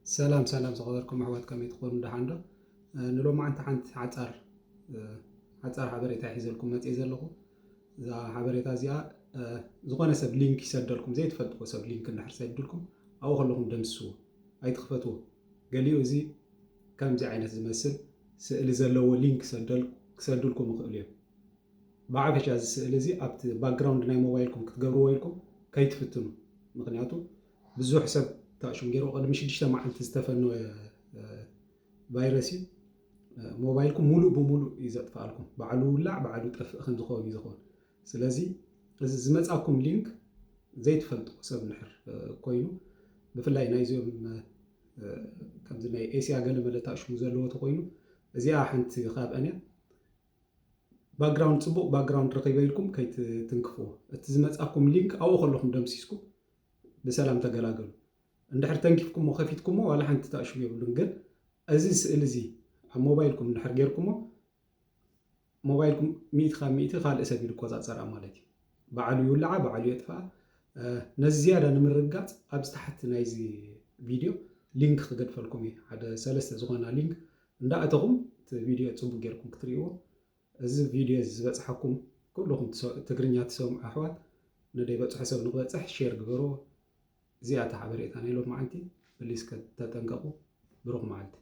ሰላም ሰላም ዝኸበርኩም ኣሕዋት፣ ከመይ ትኾኑ? ደሓን ዶ? ንሎማዓንቲ ሓንቲ ሓፃር ሓፃር ሓበሬታ ሒዘልኩም መፅእ ዘለኹ። እዛ ሓበሬታ እዚኣ ዝኾነ ሰብ ሊንክ ይሰደልኩም፣ ዘይትፈልጥዎ ሰብ ሊንክ እንድሕር ሰድልኩም ኣብኡ ከለኹም ደምስስዎ፣ ኣይትኽፈትዎ። ገሊኡ እዚ ከምዚ ዓይነት ዝመስል ስእሊ ዘለዎ ሊንክ ክሰድልኩም ይኽእሉ እዮም። ብሓፈሻ እዚ ስእሊ እዚ ኣብቲ ባክግራውንድ ናይ ሞባይልኩም ክትገብርዎ ኢልኩም ከይትፍትኑ። ምክንያቱ ብዙሕ ሰብ ታሽም ገይሩ ቅድሚ ሽዱሽተ መዓልቲ ዝተፈነወ ቫይረስ እዩ። ሞባይልኩም ሙሉእ ብሙሉእ እዩ ዘጥፍኣልኩም። ባዕሉ ውላዕ ባዕሉ ጠፍእ ከም ዝኸውን እዩ ዝኸውን። ስለዚ እዚ ዝመፃኩም ሊንክ ዘይትፈልጡ ሰብ ንሕር ኮይኑ፣ ብፍላይ ናይዚኦም ከምዚ ናይ ኤስያ ገለ መለ ታሽሙ ዘለዎ ተኮይኑ፣ እዚኣ ሓንቲ ካብአን እያ። ባክግራውንድ፣ ፅቡቕ ባክግራውንድ ረኺበ ኢልኩም ከይትትንክፍዎ። እቲ ዝመፃኩም ሊንክ ኣብኡ ከለኹም ደምሲስኩም ብሰላም ተገላገሉ። እንድሕር ተንኪፍኩሞ ከፊትኩሞ ዋላ ሓንቲ ታእሽሙ የብሉን። ግን እዚ ስእሊ እዚ ኣብ ሞባይልኩም እንድሕር ጌርኩሞ ሞባይልኩም ሚእቲ ካብ ሚእቲ ካልእ ሰብ ይቆፃፀራ ማለት እዩ። ባዕሉ ይውልዓ፣ ባዕሉ የጥፍኣ። ነዚ ዝያዳ ንምርግጋፅ ኣብዚ ታሕቲ ናይዚ ቪድዮ ሊንክ ክገድፈልኩም እዩ። ሓደ ሰለስተ ዝኾና ሊንክ እንዳእተኹም እቲ ቪድዮ ፅቡቅ ጌርኩም ክትርእይዎ። እዚ ቪድዮ እዚ ዝበፅሓኩም ኩልኹም ትሰ- ትግርኛ ትሰምዑ ኣሕዋት፣ ንደይ በፅሖ ሰብ ንክበፅሕ ሼር ግበርዎ። እዚኣ እታ ሓበሬታ ናይ ሎም መዓልቲ። ፕሊስ ተጠንቀቁ። ብሩኽ መዓልቲ።